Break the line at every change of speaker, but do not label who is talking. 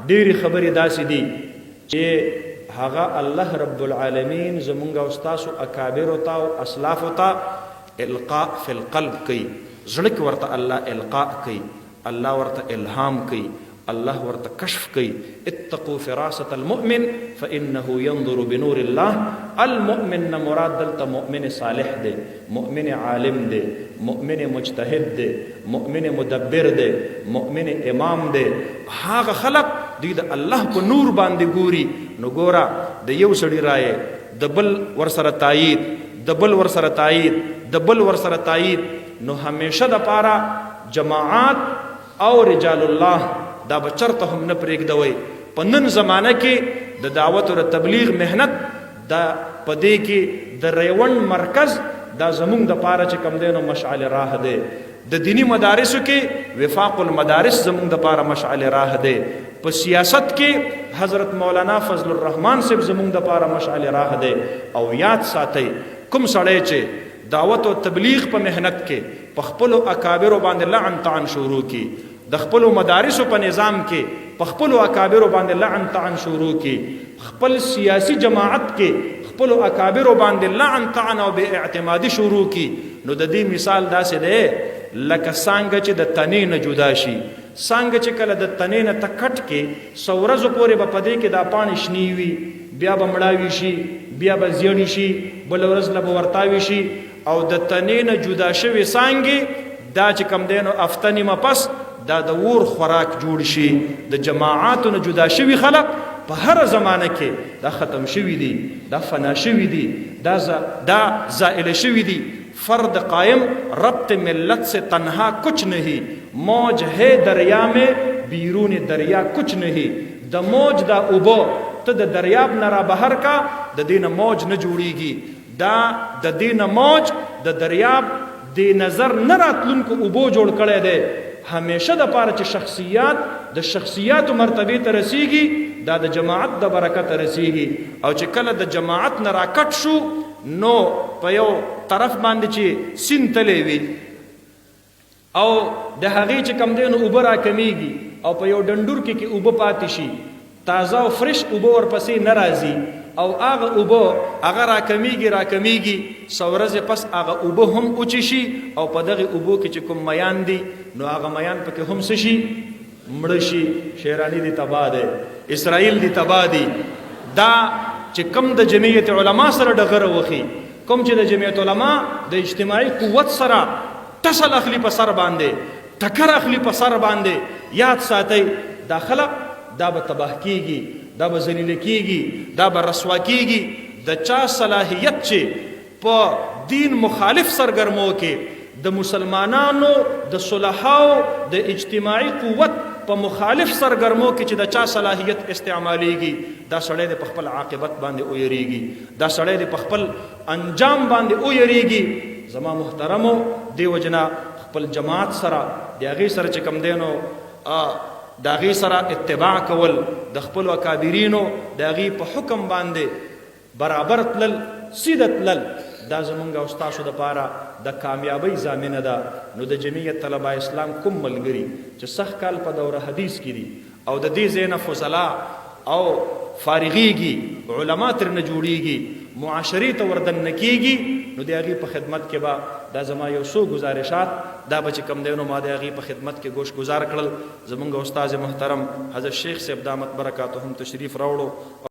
ډېرې خبرې داسې دي چې هغه الله رب العالمین زمونږ او ستاسو اکابرو ته او اسلافو ته القاء فی القلب کوي، زړه کې ورته الله القاء کوي، الله ورته الهام کوي، الله ورته کشف کوي، اتقوا فراسة المؤمن فانه ينظر بنور الله، المؤمن نه مراد دلته مؤمن صالح دی، مؤمن عالم دی، مؤمن مجتهد دی، مؤمن مدبر دی، مؤمن امام دی، هغه خلق دوی د الله په نور باندې ګوري، نو ګوره د یو سړي رایه، د بل ورسره تایید، د بل ورسره تایید، د بل ورسره تایید، نو همیشه د پاره جماعات او رجال الله دا به چرته هم نه پرېږدوئ. په نن زمانه کې د دعوت او د تبلیغ محنت دا په دې کې د ریوند مرکز دا زمونږ د پاره چې کوم دی نو مشعل راه دی. د دیني مدارسو کې وفاق المدارس زمونږ د پاره مشعل راه دی. په سیاست کې حضرت مولانا فضل الرحمن صاحب زمونږ د پاره مشعل راه دی. او یاد ساتئ کوم سړی چې دعوت او تبلیغ په محنت کې په خپلو اکابرو باندې لعن طعن شروع کی، د خپلو مدارسو په نظام کې په خپلو اکابرو باندې لعن طعن شروع کی، خپل سیاسي جماعت کې خپلو اکابرو باندې لعن طعن او بې اعتمادي شروع کی، نو د دې مثال داسې دی لکه څانګه چې د تنې نه جدا شي. څانګه چې کله د تنې نه ته کټ کې، څو ورځو پورې به په دې کې دا پاڼې شنې وي، بیا به مړاوي شي، بیا به زیړې شي، بله ورځ له به ورتاوي شي او د تنې نه جدا شوې څانګې دا چې کوم دی نو هفته نیمه پس دا د اور خوراک جوړ شي. د جماعاتو نه جدا شوي خلک په هره زمانه کې دا ختم شوي دي، دا فنا شوي دي، دا دا زائل شوي دي. فرد قائم ربط ملت سے تنها کچھ نہیں، موج ہے دریا میں بیرون دریا کچھ نہیں. د موج دا اوبه ته د دریاب نه را بهر کا، د دې نه موج نه جوړیږي. دا د دې نه موج د دریاب د نظر نه راتلونکو اوبو جوړ کړی دی. همیشه د پاره چې شخصیات د شخصیاتو مرتبه ته رسیږي، دا د جماعت د برکت رسیږي، او چې کله د جماعت نه راکټ شو، نو په یو طرف باندې چې سین تللی وي او د هغې چې کم دی نو اوبه راکمیږي، او په یو ډنډور کې کې اوبه پاتې شي، تازه او فرش اوبه ورپسې نه راځي، او هغه اوبه هغه راکمیږي راکمیږي، څو ورځې پس هغه اوبه هم وچې شي، او په دغه اوبو کې چې کوم میان دي نو هغه میان پکې هم څه شي، مړه شي. شیرانی دی تباه دی، اسرائیل دی تباه دی. دا چې کوم د جمعیت علما سره ډغره وخی، کوم چې د جمعیت علما د اجتماعي قوت سره ټسل اخلي، په سر باندې ټکر اخلي په سر باندې، یاد ساتئ دا خلق دا به تباه کیږي، دا به ذلیل کیږي، دا به رسوا کیږي. د چا صلاحیت چې په دین مخالف سرګرمو کې د مسلمانانو د صلحاو د اجتماعي قوت په مخالف سرګرمو کې چې د چا صلاحیت استعمالیږي، دا سړی د په خپل عاقبت باندې ویریږي، دا سړی د په خپل انجام باندې ویریږي. زما محترمو، دیو جنا خپل جماعت سره د هغې سره چې کم دی نو د هغې سره اتباع کول، د خپلو اکابرینو د هغې په حکم باندې برابر تلل، سیده تلل، دا زمونږ او ستاسو دپاره د کامیابۍ ضامنه ده. نو د جمعیت طلباء اسلام کوم ملګري چې سږ کال په دوره حدیث کې دي او د دې ځای نه فضلاء او فارغیږي، علماء ترنه جوړیږي، معاشرې ته وردننه کیږي، نو د هغې په خدمت کې به دا زما یو څو ګزارشات دا به چې کوم دی نو ما د هغې په خدمت کې ګوش ګزار کړل. زمونږ استاد محترم حضرت شیخ صاحب دامت برکاتهم تشریف راوړو.